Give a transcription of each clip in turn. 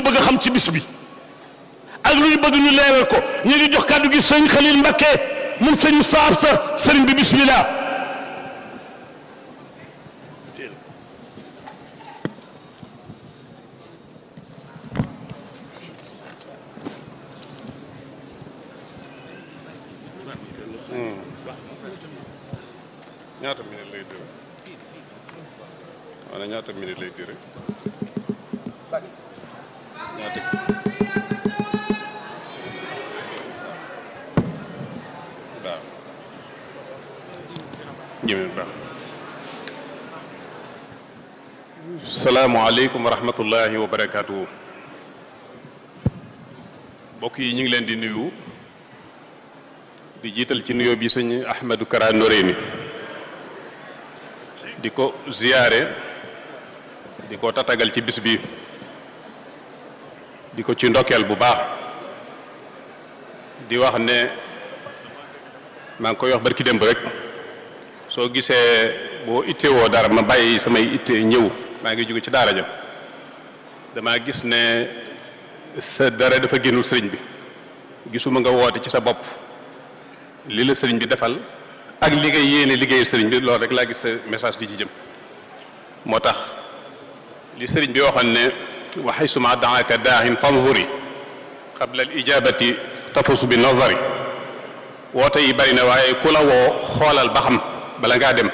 bëgg a xam ci bis bi ak lu ñu bëgg ñu leeral ko ñu ngi jox kàddu gi sëñ Khalil Mbacké moom sëñ Moussa Absa sëriñ bi bismillah. ñaata minute lay duré wala ñaata minute lay duré ñaata waaw jëmee baax. salaamualeykum wa rahmatullahi wa barakaatuhu. mbokk yi ñu ngi leen di nuyu di jiital ci nuyoo bi sëñ Ahmadou Kara Noreyni di ko ziyaare di ko tatagal ci bis bi di ko ci ndokkeel bu baax di wax ne maa ngi koy wax barki démb rek soo gisee boo ittewoo dara ma bàyyi samay itte ñëw maa ngi jóge ci daara ja dama gis ne sa dara dafa génnul sëriñ bi gisuma nga woote ci sa bopp li la sëriñ bi defal ak li ngay yéene liggéeyal sëriñ bi loolu rek laa gis sa message di ci jëm moo tax li sëriñ bi waxoon ne wa haysuma daaka daahin fanzuri qabla al ijabati tafusu bi nazari woote yi bari na waaye ku la woo xoolal ba xam bala ngaa dem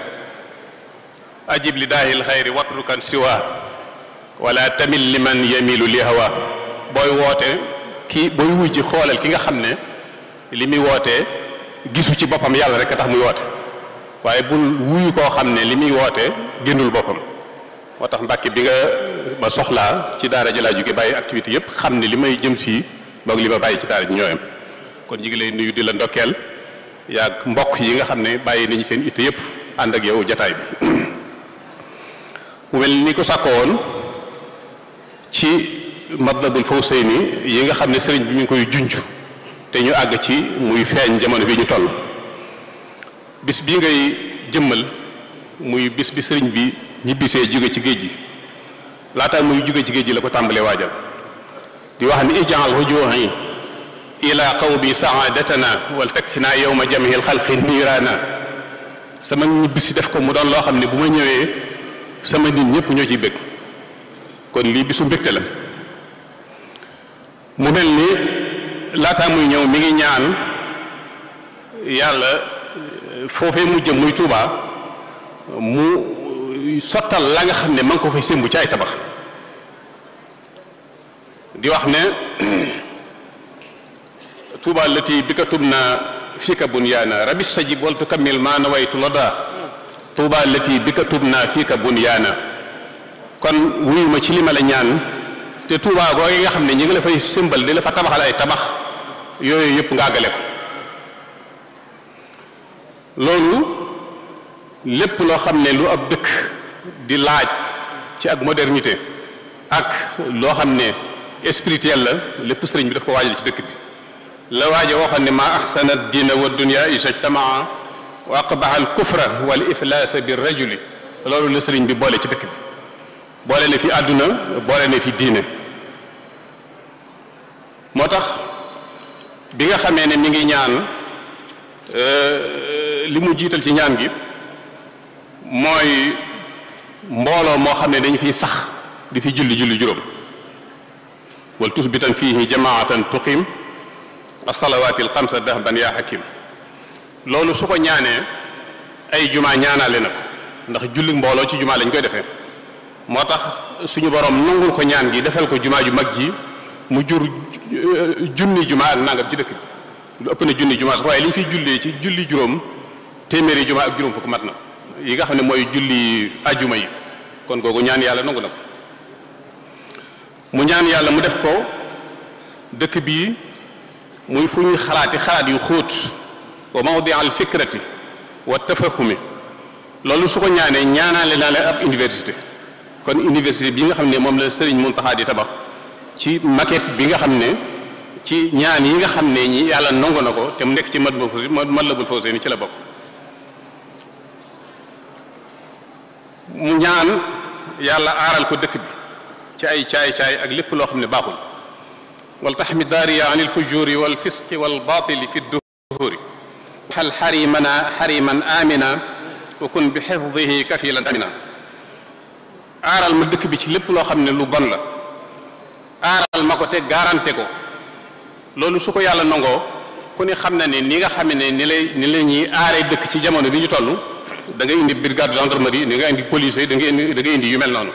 ajib li daahil xayri watrukan siwa wala tamil liman yamilu li hawa booy woote ki booy wuy ji xoolal ki nga xam ne li muy wootee gisu ci boppam yàlla rek a tax muy woote waaye bul wuyu koo xam ne li muy woote génnul boppam moo tax Mbàkke bi nga ma soxlaa ci daara ji laa jóge bàyyi activité yëpp xam ne li may jëm si boog li ma bàyyi ci daara ji ñooyam kon ñu ngi lay nuyu di la ndokkeel yaag mbokk yi nga xam ne bàyyi nañu seen itte yëpp ànd ak yow jataay bi mu mel ni ko sàkko woon ci Matlabul Fawzayni yi nga xam ne sëriñ bi mi ngi koy junj te ñu àgg ci muy feeñ jamono bi ñu toll bis bii ngay jëmmal muy bis bi sëriñ bi ñibbisee jóge ci géej gi laata muy jóge ci géej gi la ko tàmbalee waajal di wax ni ijaal rujuhi ila qawmi saadatana wal takfina yawma jamihil xalqi niiraana sama ñibbisi def ko mu doon loo xam ne bu ma ñëwee sama nit ñëpp ñoo ciy bëgg kon lii bisu mbégte la mu mel ni laataa muy ñëw mi ngi ñaan yàlla foofee mu jëm muy Tuubaa mu sottal la nga xam ne ma ngi ko fay sémbu ci ay tabax di wax ne Tuubaa lati bi ka tub na fii ka bunyaana rabbi stajib wal tukammil maa nawaytu lada Tuubaa lati bi ka tub na fii ka bunyaana kon wuyu ma ci li ma la ñaan te Tuubaa googu nga xam ne ñi ngi la fay sémbal di la fa tabaxal ay tabax yooyu yëpp nga àggale ko loolu lépp loo xam ne lu ab dëkk di laaj ci ak modernité ak loo xam ne spirituel la lépp sëriñ bi daf ko waajal ci dëkk bi la waaje waxoon ne maa ahsana diina wa dunya ijtamaa wa aqbaha al kufra wal iflaasa bi rajuli loolu la sëriñ bi boole ci dëkk bi boole ne fi àdduna boole ne fi diine moo tax bi nga xamee ne mi ngi ñaan li mu jiital ci ñaan gi mooy mbooloo moo xam ne dañu fiy sax di fi julli juróom wal tusbitan fihi jamaatan tuqim as-salawaati al-xamsa dahban yaa hakim loolu su ko ñaanee ay jumaa ñaanaale na ko ndax julli mbooloo ci jumaa lañ koy defee moo tax suñu borom nangul ko ñaan gi defal ko jumaa ju mag ji mu jur junni jumaa ak nangam ci dëkk bi lu ëpp na junni jumaa sax waaye li ñu fiy jullee ci julli juróom téeméeri jumaa ak juróom fukk mat na yi nga xam ne mooy julli ajjuma yi kon googu ñaan yàlla nangu na ko mu ñaan yàlla mu def ko dëkk bii muy fu ñuy xalaat yu xóot wa mawdi al fikrati wa tafahumi loolu su ko ñaanee ñaanaale naa leen ab université kon université bi nga xam ne moom la Sëriñ Muntaxa di tabax ci maquette bi nga xam ne ci ñaan yi nga xam ne ñi yàlla nangu na ko te mu nekk ci Matlabul Fawzayni ci la bokk mu ñaan yàlla aaral ko dëkk bi ci ay caay-caay ak lépp loo xam ne baaxul wal taxmi daariya an ilfujuri walfisqi walbatili fi duhuri xal xariman amina wa kun bi xifdihi kafilan amina aaral ma dëkk bi ci lépp loo xam ne lu bon la aaral ma ko te garanté ko loolu su ko yàlla nangoo ku ne xam na ne ni nga xam ne ni la ñuy aaree dëkk ci jamono bi ñu toll da ngay indi brigade gendarmerie da ngay indi police da ngay indi yu mel noonu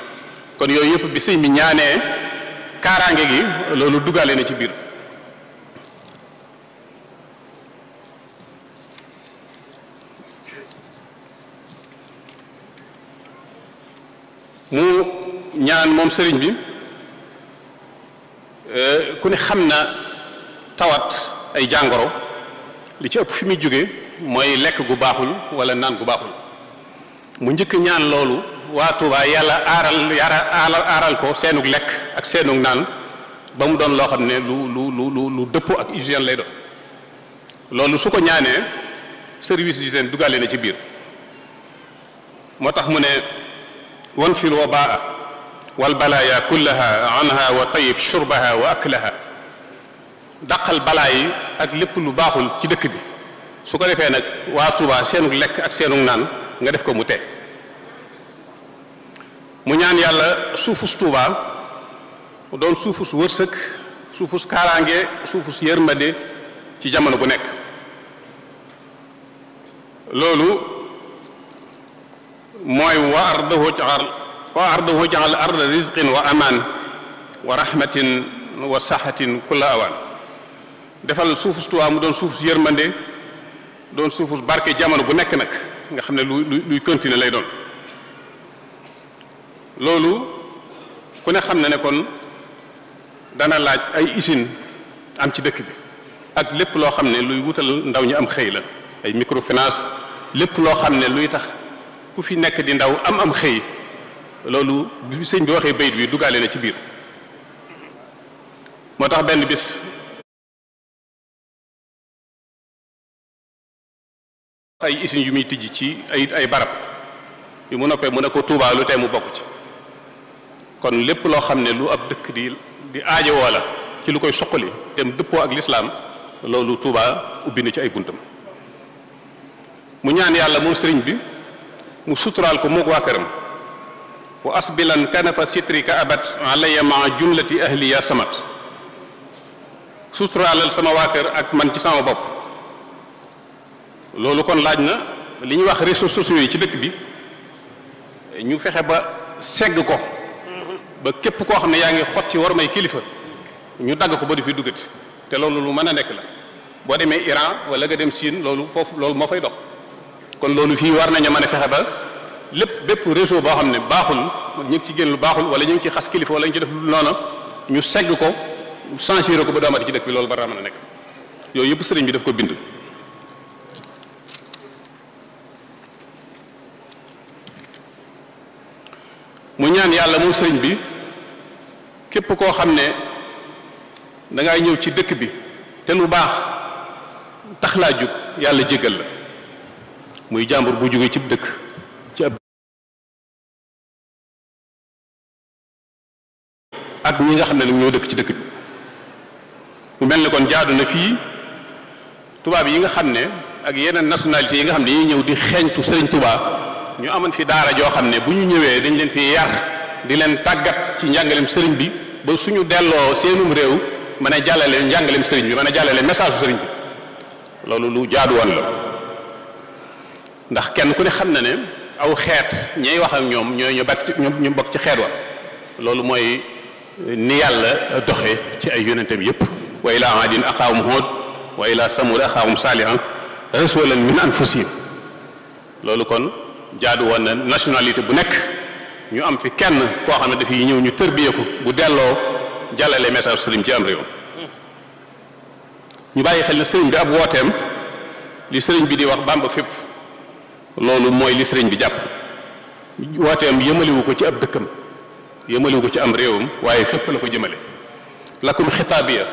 kon yooyu yëpp bi sëñ bi ñaanee kaaraange gi loolu duggaale na ci biir mu ñaan moom sëriñ bi ku ne xam na tawat ay jàngoro li ci ëpp fi muy jóge mooy lekk gu baaxul wala naan gu baaxul mu njëkk ñaan loolu waa Tuubaa yàlla aaral ko seenug lekk ak seenug naan ba mu doon loo xam ne lu dëppoo ak hygiène lay doon loolu su ko ñaanee service d'hygiène duggaale na ci biir moo tax mu ne wan fil wabaa wal balaaya kullaha anha wa tayib shurbaha wa aklaha dàqal balaa yi ak lépp lu baaxul ci dëkk bi su ko defee nag waa Tuubaa seenug lekk ak seenug naan nga def ko mu tee mu ñaan yàlla suufus Tuubaa doon suufus wërsëg suufus kaaraange suufus yërmande ci jamono bu nekk loolu mooy wa ardahu jaal arda rizqin wa amaan wa rahmatin wa saxatin kulla awaan defal suufus Tuubaa mu doon suufus yërmande doon suufus barke jamono bu nekk nag nga xam ne luy continuer lay doon loolu ku ne xam na ne kon dana laaj ay usine am ci dëkk bi ak lépp loo xam ne luy wutal ndaw ñi am xëy la ay microfinance lépp loo xam ne luy tax ku fi nekk di ndaw am xëy loolu bi sëñ bi waxee bayit bi duggaale na ci biir moo tax benn bis ay usines yu muy tijj ci ay barab yu mu noppee mu ne ko Tuubaa lu tee mu bokk ci kon lépp loo xam ne lu ab dëkk di aajowoo la ci lu koy soqali te mu dëppoo ak lislaam loolu Tuubaa ubbi na ci ay buntam mu ñaan yàlla moom sëriñ bi mu suturaal ko moog waa këram wa asbilan kanafa sitrika abat alayya ma jumlati ahli ya samat suturaalal sama waa kër ak man ci sama bopp loolu kon laaj na li ñuy wax réseaux sociaux yi ci dëkk bi ñu fexe ba segg ko ba képp koo xam ne yaa ngi xotti war may kilifa ñu dagg ko ba du fi duggati te loolu lu mën a nekk la boo demee Iran wala nga dem Chine loolu moo fay dox kon loolu fii war nañu mën a fexe ba bépp réseau boo xam ne baaxul ñu ngi ci génn lu baaxul wala ñu ngi ci xas kilifa wala ñu ci def lu noonu ñu segg ko censuré ko ba doomati ci dëkk bi loolu bara mën a nekk yooyu yëpp sëriñ bi daf ko bind mu ñaan yàlla moom sëriñ bi képp koo xam ne dangay ñëw ci dëkk bi te lu baax tax laa jug yàlla jéggal la muy jàmbur bu jógee ci dëkk ci ab ak ñi nga xam ne nag ñoo dëkk ci dëkk bi mu mel ni kon jaadu na fii tubaab yi nga xam ne ak yeneen nationalité yi nga xam ne dañuy ñëw di xeeñtu sëriñ Tuubaa ñu amoon fi daara joo xam ne bu ñu ñëwee dañ leen fi yar di leen tàggat ci njàngaleem sëriñ bi ba suñu delloo seenum réew mën a jàllale njàngaleem sëriñ bi mën a jàllale message su sëriñ bi loolu lu jaadu woon la ndax kenn ku ne xam na ne aw xeet ñay wax ak ñoom ñu bokk ci xeet wa loolu mooy ni yàlla doxe ci ay yonentam yépp wa ilaa aadin axaahum Huud wa ilaa samuud axaahum saalihan rasuulan min anfusihim loolu kon jaadu woon na nationalité bu nekk ñu am fi kenn koo xam ne dafay ñëw ñu tërbiye ko bu delloo jàllale message sëriñ ci am réew ñu bàyyi xel ne sëriñ bi ab wooteem li sëriñ bi di wax Bàmba fépp loolu mooy li sëriñ bi jàpp wooteem yëmaliwu ko ci ab dëkkam yëmaliwu ko ci am réewam waaye fépp la ko jëmale lakum xitaabiya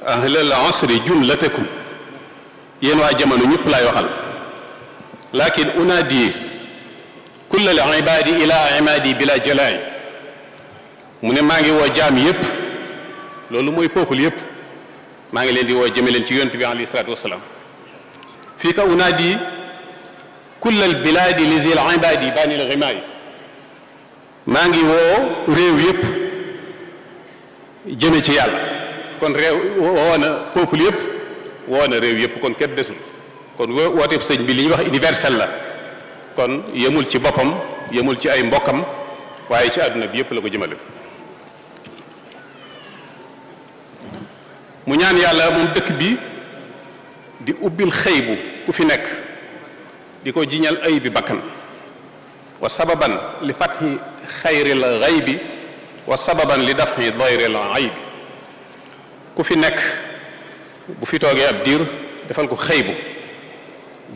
ahlal asri jumlatakum yéen waa jamono ñëpp laay waxal lakin unaadi kulla al ibaadi ila imaadi bila jalaay mu ne maa ngi woo jaam yépp loolu mooy peuple yépp maa ngi leen di woo jëme leen ci yonent bi alayhi salaatu wasalaam fii ka unaadi kullal bilaadi li zil ibaadi baanil ximaay maa ngi woo réew yépp jëme ci yàlla kon réew woo na peuple yépp woo na réew yépp kon kenn desul kon wooteeb sëñ bi li ñuy wax universel la kon yemul ci boppam yemul ci ay mbokkam waaye ci àdduna bi yépp la ko jëmale mu ñaan yàlla moom dëkk bi di ubbil xëy bu ku fi nekk di ko jiñal ay bi bakkan wa sababan li fathi xayril xaybi wa sababan li dafhi dayril aybi ku fi nekk bu fi toogee ab diir defal ko xëy bu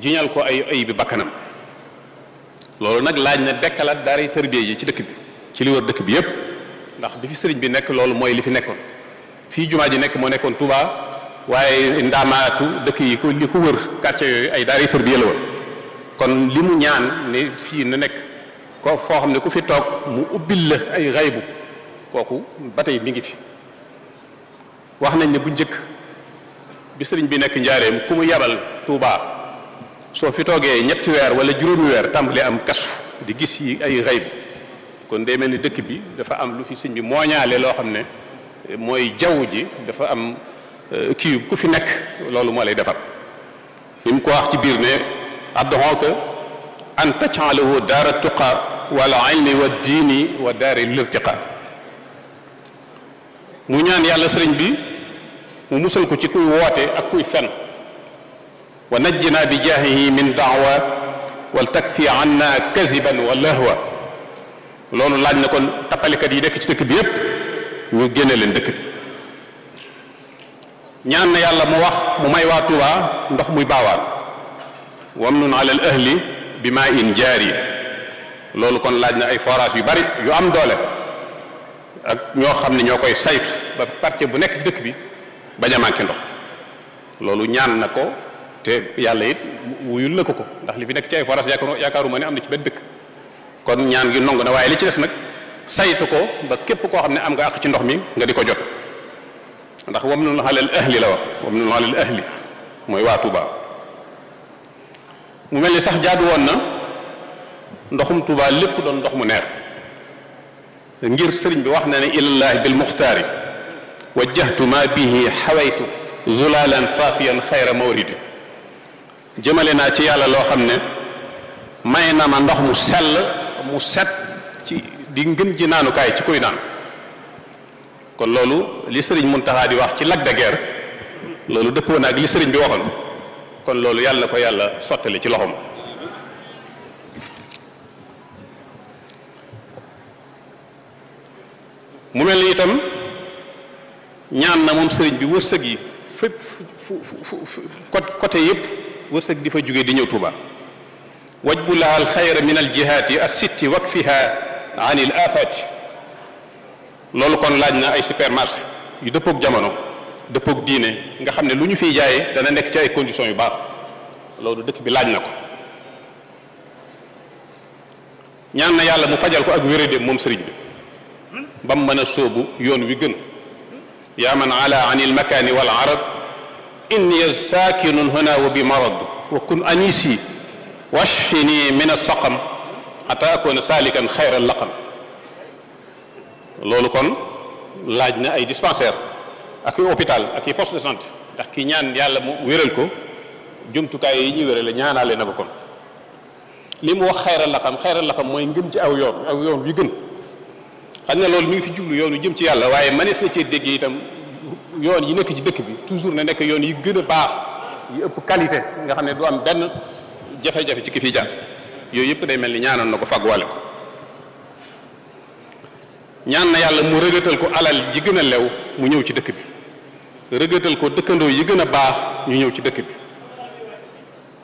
jiñal ko ay bi bakkanam loolu nag laaj na dekkalaat daara tërbiye yi ci dëkk bi ci li wër dëkk bi yépp ndax bi fi sëriñ bi nekk loolu mooy li fi nekkoon fii jumaa ji nekk moo nekkoon Touba waaye ndaamaatu dëkk yi ko li ko wër quartier yooyu ay daara tërbiye la woon kon li mu ñaan ne fii na nekk ko foo xam ne ku fi toog mu ubbil la ay xaybu kooku ba tey mi ngi fi wax nañ ne bu njëkk bi sëriñ bi nekk njaareem ku mu yabal Touba soo fi toogee ñetti weer wala juróomi weer tàmbalee am kasu di gis yi ay xaybu kon day mel ni dëkk bi dafa am lu fi sëñ bi mooñaale loo xam ne mooy jaww ji dafa am kii ku fi nekk loolu moo lay defar li mu ko wax ci biir ne adduhooka an taj'alahu daara tuqa wal ilmi wa diini wa daari lirtiqa mu ñaan yàlla sëriñ bi mu musal ko ci kuy woote ak kuy fen wa najjina bi jaahihi min daawa wal takfi anna kaziban wa lahwa loolu laaj na kon tappalikat yi nekk ci dëkk bi yépp ñu génne leen dëkk bi ñaan na yàlla mu wax mu may waa Tuubaa ndox muy baawaan wamnun ala al ahli bi maa in jaari loolu kon laaj na ay forage yu bari yu am doole ak ñoo xam ne ñoo koy saytu ba quartier bu nekk ci dëkk bi bañ a manqué ndox loolu ñaan na ko te yàlla it wuyul la ko ndax li fi nekk ci ay forage yaakaaruma ne am na ci benn dëkk kon ñaan gi nongu na waaye li ci des nag saytu ko ba képp koo xam ne am nga àq ci ndox mi nga di ko jot ndax wamnun alal ahli la wax wamnun alal ahli mooy waa Touba mu mel ni sax jaadu woon na ndoxum Touba lépp doon ndox mu neex ngir sëriñ bi wax na ne ilallahi bil muxtaari wajjahtu ma bihi xawaytu zulalan safiyan xayra mawridi jëmale naa ci yàlla loo xam ne may na ma ndox mu sell mu set ci di ngën ji naanukaay ci kuy naan kon loolu li sëriñ Muntaxa di wax ci Lac de Guiers loolu dëppoo na ak li sëriñ bi waxoon kon loolu yàlla ko yàlla sottali ci loxoom mu mel ni itam ñaan na moom sëriñ bi wërsëg yi fépp fu côté yépp wërsëg di fa jóge di ñëw Tuuba wajbu laha al xayra min al jihaati as-sitti wakfiha an il afaati loolu kon laaj na ay supermarché yu dëppook jamono dëppook diine nga xam ne lu ñu fiy jaayee dana nekk ci ay conditions yu baax loolu dëkk bi laaj na ko ñaan na yàlla mu fajal ko ak wéradéem moom sëriñ bi ba mu mën a sóobu yoon wi gën yaa man ala an il makaani wal arad inni saakinun huna wa bi marad wa kun anisi washfini min as-saqam ata akuna salikan xayra laqam loolu kon laaj na ay dispensaire ak i hôpital ak i poste de santé ndax ki ñaan yàlla mu wéral ko jumtukaay yi ñuy wérale ñaanaale na ko kon li mu wax xayra laqam mooy ngëm ci aw yoon wi gën xam ne loolu mi ngi fi jublu yoon wi jëm ci yàlla waaye mënees na cee dégg itam yoon yi nekk ci dëkk bi toujours na nekk yoon yi gën a baax yi ëpp qualité nga xam ne du am benn jafe-jafe ci ki fi jaar yooyu yëpp day mel ni ñaanoon na ko fàgguwale ko ñaan na yàlla mu rëgëtal ko alal ji gën a lew mu ñëw ci dëkk bi rëgëtal ko dëkkandoo yi gën a baax ñu ñëw ci dëkk bi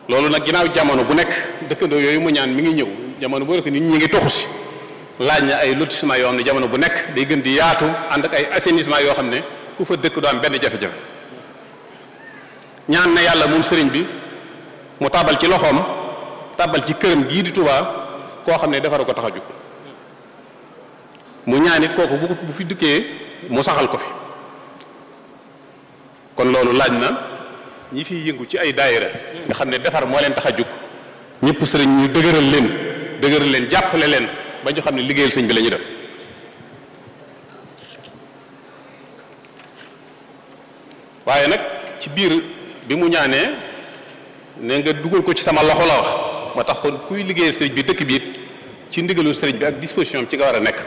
loolu nag ginnaaw jamono bu nekk dëkkandoo yooyu mu ñaan mi ngi ñëw jamono bu nekk nit ñi ngi toxu si laaj na ay lotissement yoo xam ne jamono bu nekk day gën di yaatu ànd ak ay assainissement yoo xam ne ku fa dëkk du am benn jafe-jafe ñaan na yàlla moom sëriñ bi mu tàbbal ci loxoom tàbbal ci këram gii di Tuubaa koo xam ne defara ko tax a jóg mu ñaan it kooku bu fi dukkee mu saxal ko fi kon loolu laaj na ñi fiy yëngu ci ay daayira nga xam ne defar moo leen tax a jóg ñëpp sëriñ ñu dëgëral leen jàppale leen ba ñu xam ne liggéeyal sëñ bi la ñuy def waaye nag ci biir bi mu ñaanee ne nga dugal ko ci sama loxo la wax moo tax kon kuy liggéeyal sëriñ bi dëkk bi it ci ndigalu sëriñ bi ak disposition ci nga war a nekk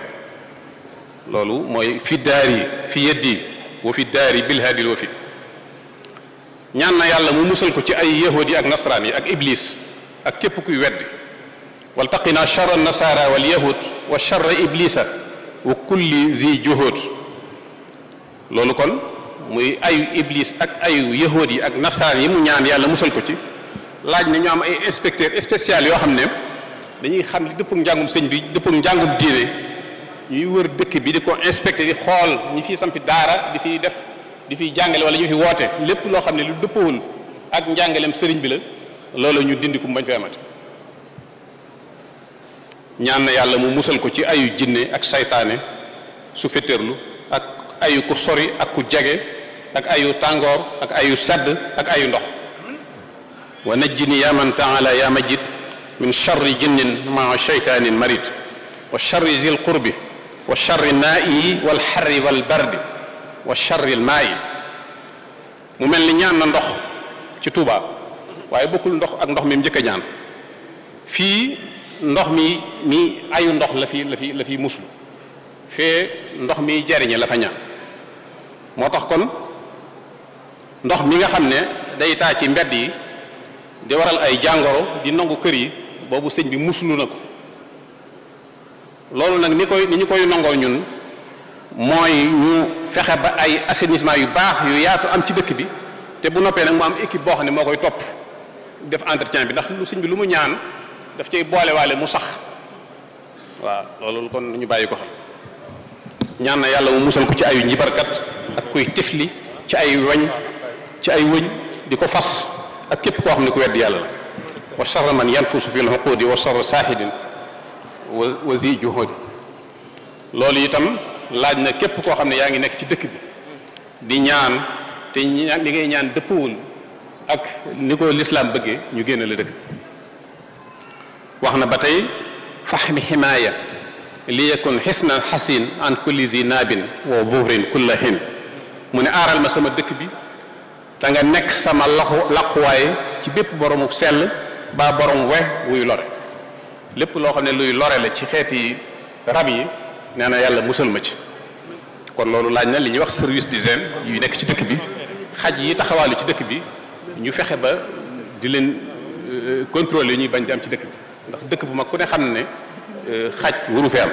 loolu mooy fi daari fi yeddi wa fi daari bil haadil wa fi ñaan na yàlla mu musal ko ci ay yahudi ak nasraan yi ak iblis ak képp kuy weddi wal taqina charra nasara wal yahud wa charra iblisa wa kulli zi juhud loolu kon muy ayu iblis ak ayu yahudi yi ak nasraan yi mu ñaan yàlla musal ko ci laaj na ñu am ay inspecteur spécial yoo xam ne dañuy xam li dëpp njàngum sëñ bi dëpp njàngum diine ñuy wër dëkk bi di ko inspecté di xool ñi fiy sampi daara di fiy def di fiy jàngale wala ñu fi woote lépp loo xam ne lu dëppawul ak njàngaleem sëriñ bi la loolu ñu dindi ko bañ fay amati ñaan na yàlla mu musal ko ci ayu jinne ak saytaane su fetteerlu ak ayu ku sori ak ku jege ak ayu tàngoor ak ayu sedd ak ayu ndox wa najjini ya man taala ya majid min charri jinnin maa shaytaanin marid wa charri zil qurbi wa charri naa'i wal xarri wal bardi wa charri al maa'i mu mel ni ñaan na ndox ci Touba waaye bokkul ndox ak ndox mi mu njëkk a ñaan fii ndox mi ayu ndox la fi muslu fee ndox mi jariñe la fa ñaan moo tax kon ndox mi nga xam ne day taa ci mbedd yi di waral ay jàngoro di nangu kër yi boobu sëñ bi muslu na ko loolu nag ni ñu koy nangoo ñun mooy ñu fexe ba ay assainissement yu baax yu yaatu am ci dëkk bi te bu noppee nag mu am équipe boo xam ne moo koy topp def entretien bi ndax lu sëñ bi lu mu ñaan daf cay boolewaale mu sax waaw loolu kon ñu bàyyi ko xel ñaan na yàlla mu musal ko ci ayu njibarkat ak kuy tifli ci ay wëñ di ko fas ak képp koo xam ne ku weddi yàlla la wa charra man yanfusu fi lxuqudi wa charra saahidin wa zi juhudi loolu itam laaj na képp koo xam ne yaa ngi nekk ci dëkk bi di ñaan te li ngay ñaan dëppwul ak ni ko lislaam bëggee ñu génn la dëkk wax na ba tey fahmi himaaya li yakun xisnan xasin an kulli zi naabin wa zuhrin kulla hin mu ne aaral ma sama dëkk bi da nga nekk sama laquwaay ci bépp boromu sell ba borom we wuy lore lépp loo xam ne luy lore la ci xeeti rab yi nee na yàlla musal ma ci kon loolu laaj na li ñuy wax service d'hygiène yu nekk ci dëkk bi xaj yi taxawaalu ci dëkk bi ñu fexe ba di leen contrôler yi ñuy bañ di am ci dëkk bi ndax dëkk bu mag ku ne xam ne xaj waru fi am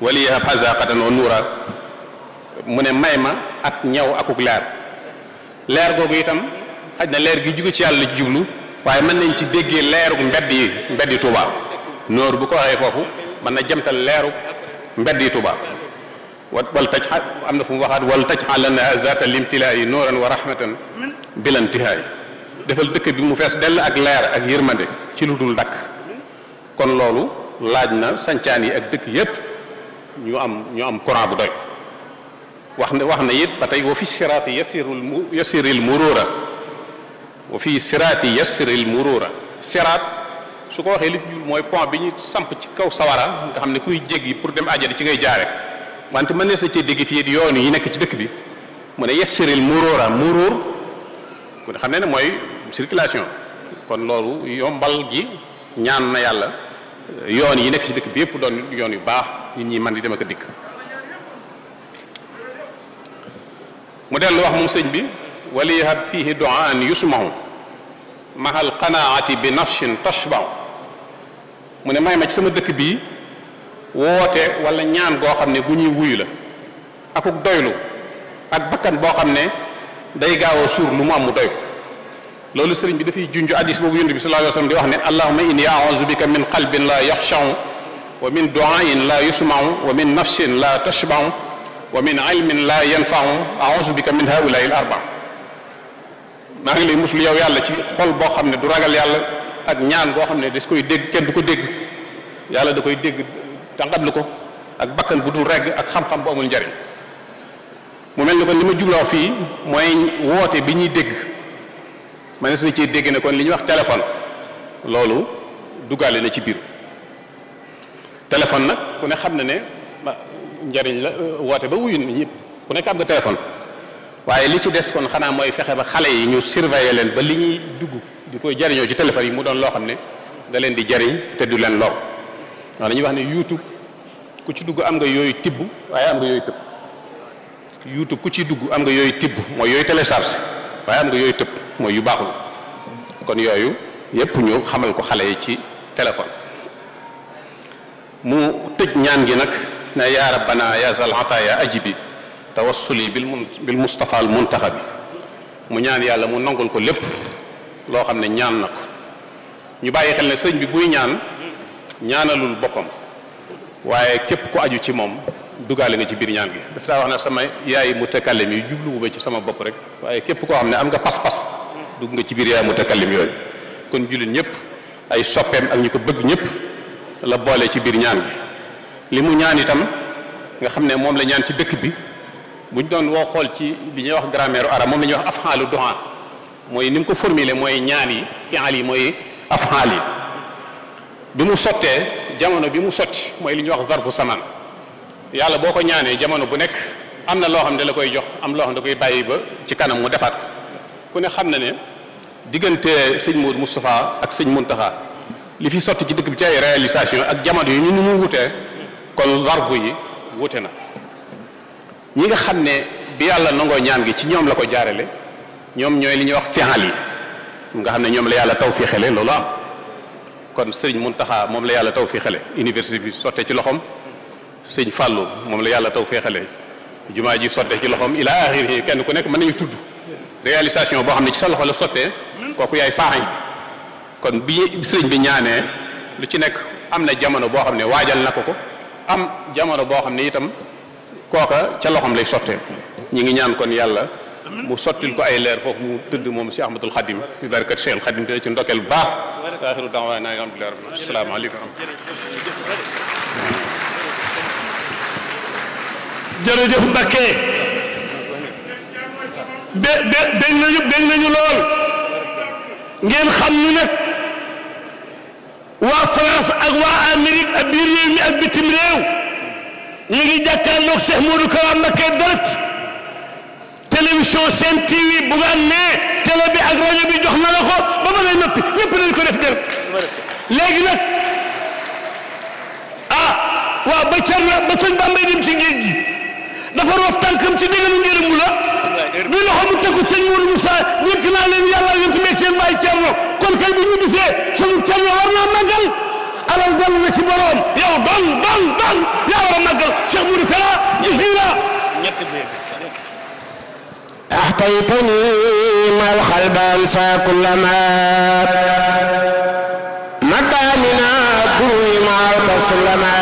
wali yahab hazaqatan wa nuura mu ne may ma ak ñaw akuk leer googu itam xaj na leer gi jóge ci yàlla jublu waaye mën nañ ci déggee leeruk mbeddi Touba noor bu ko waxee foofu mën na jëmtal leeruk mbeddi Touba wal taj am na fu mu waxaat wal taj lana zata limtilaayi nooran wa rahmatan bilantihaay defal dëkk bi mu fees dell ak leer ak yërmande ci lu dul dakk kon loolu laaj na sancaan yi ak dëkk yépp ñu am courant bu doy wax na it ba tey wa fi siraati yasiril murura wa fi siraati yasiril murura siraat su ko waxee li mooy pont bi ñu samp ci kaw sawara nga xam ne kuy jéggi pour dem àjjana ci ngay jaare wante mën ne sa cee dégg fii yoon yi nekk ci dëkk bi mu ne yasiril murura murur ku ne xam ne mooy circulation kon loolu yombal gi ñaan na yàlla yoon yi nekk ci dëkk bi yëpp doon yoon yu baax nit ñi mën di dem ak a dikk mu dellu wax moom sëñ bi waliyahab fihi duaan yusmahu mahal qanaati bi nafshin tashbahu mu ne may ma ci sama dëkk bii woote wala ñaan goo xam ne bu ñuy wuyu la akuk doylu ak bakkan boo xam ne day gaaw a suur lu mu am mu doy ko loolu sëriñ bi dafay junj hadis boobu yonent bi sallallahu alayhi wasallam di wax ne allahumma inni a'udhu bika min qalbin la yaxshaw wa min du'ain la yusma'u wa min nafsin la tashba'u wa min ilmin la yanfa'u a'udhu bika min haula'i al-arba' maa ngi lay muslu yow yàlla ci xol boo xam ne du ragal yàlla ak ñaan boo xam ne das koy dégg kenn du ko dégg yàlla da koy dégg tànqatlu ko ak bakkan bu dul regg ak xam-xam bu amul njariñ mu mel ni kon li ma jubloo fii mooy woote bi ñuy dégg ma ne su ciy dégg ne kon li ñuy wax téléphone loolu duggaale na ci biir téléphone nag ku ne xam na ne njariñ la woote ba wuyu ñëpp ku nekk am nga téléphone waaye li ci des kon xanaa mooy fexe ba xale yi ñu surveiller leen ba li ñuy dugg di koy jariñoo ci téléphone yi mu doon loo xam ne da leen di jariñ te du leen lor waaw dañuy wax ne YouTube ku ci dugg am nga yooyu tibb waaye am nga yooyu tëb YouTube ku ci dugg am nga yooyu tibb mooy yooyu télécharge waaye am nga yooyu tëb mooy yu baaxul kon yooyu yépp ñu xamal ko xale yi ci téléphone mu tëj ñaan gi nag ne yaa rabbana ya zal ataaya ajibi tawassuli bil mustafa al muntaxabi mu ñaan yàlla mu nangul ko lépp loo xam ne ñaan na ko ñu bàyyi xel ne sëñ bi buy ñaan ñaanalul boppam waaye képp ku aju ci moom dugaale nga ci biir ñaan gi daf daa wax ne sama yaay mutakallim yi jubluwu ba ci sama bopp rek waaye képp koo xam ne am nga pas-pas dugg nga ci biir yaay mutakallim yooyu kon jullit ñëpp ay soppeem ak ñu ko bëgg ñëpp la boole ci biir ñaan gi li mu ñaan itam nga xam ne moom la ñaan ci dëkk bi buñ doon woo xool ci li ñuy wax grammaire arabe moom la ñuy wax af'aalu du'a mooy ni mu ko formulé mooy ñaan yi fi'al yi mooy af'aal yi bi mu sottee jamono bi mu sotti mooy li ñuy wax zarfu saman yàlla boo ko ñaanee jamono bu nekk am na loo xam ne da la koy jox am loo xam ne da koy bàyyi ba ci kanam mu defaat ko ku ne xam na ne diggante sëñ Modou Moustapha ak sëñ Muntaxa li fi sotti ci dëkk bi ci ay réalisation ak jamono yi ñu ni mu wutee kon zarfu yi wute na ñi nga xam ne bi yàlla nangoo ñaan gi ci ñoom la ko jaarale ñoom ñooy li ñuy wax fi'al yi nga xam ne ñoom la yàlla tawfiixale loolu am kon sëñ Muntaxa moom la yàlla tawfiixale université bi sottee ci loxoom sëñ Fallou moom la yàlla tawfiixale jumaa ji sottee ci loxoom ila axiri kenn ku nekk mën nañu tudd réalisation boo xam ne ci sa loxo la sottee kooku yaay faaxañ kon bi sëriñ bi ñaanee lu ci nekk am na jamono boo xam ne waajal na ko am jamono boo xam ne itam kooka ca loxoom lay sottee ñi ngi ñaan kon yàlla mu sottil ko ay leer foofu mu tëdd moom si Ahmadul Xadim bi barakat Cheikh al Xadim te ci ndokkeel bu baax aaxiru da'waana alhamdulillahi rabbil aalamiin assalaamu aleykum jërëjëf Mbakke bég nañu lool ngeen xam ni nag waa France ak waa Amérique ak biir réew mi ak bitim réew ñu ngi jàkkaarloog Cheikh Modou Kara Mbacké direct télévision Sen TV bu gaan ne télé bi ak rajo bi jox na la ko ba ma lay noppi ñëpp nañ ko def direct léegi nag waaw ba Cerno ba sëñ Bambay dem ci géej gi dafa roof tànkam ci déggalu ngërëm mu la bi loxo mu tegu sëñ Mourou Moussa ñëkk naa leen yàlla yéen tamit seen bàyyi Cerno kon kay bu ñu bisee suñu Cerno war naa màggal alal dellu na ci boroom yow dong yaa war a màggal Cheikh Modou Kara jisiira أحطيتني ما الخلب أنسى كل ما مدى من الدروي مع البسلما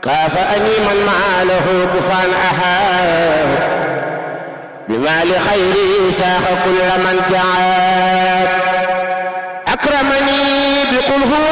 كافأني من ما له كفان أحد بما لخيري ساق كل من جعاد أكرمني بقل هو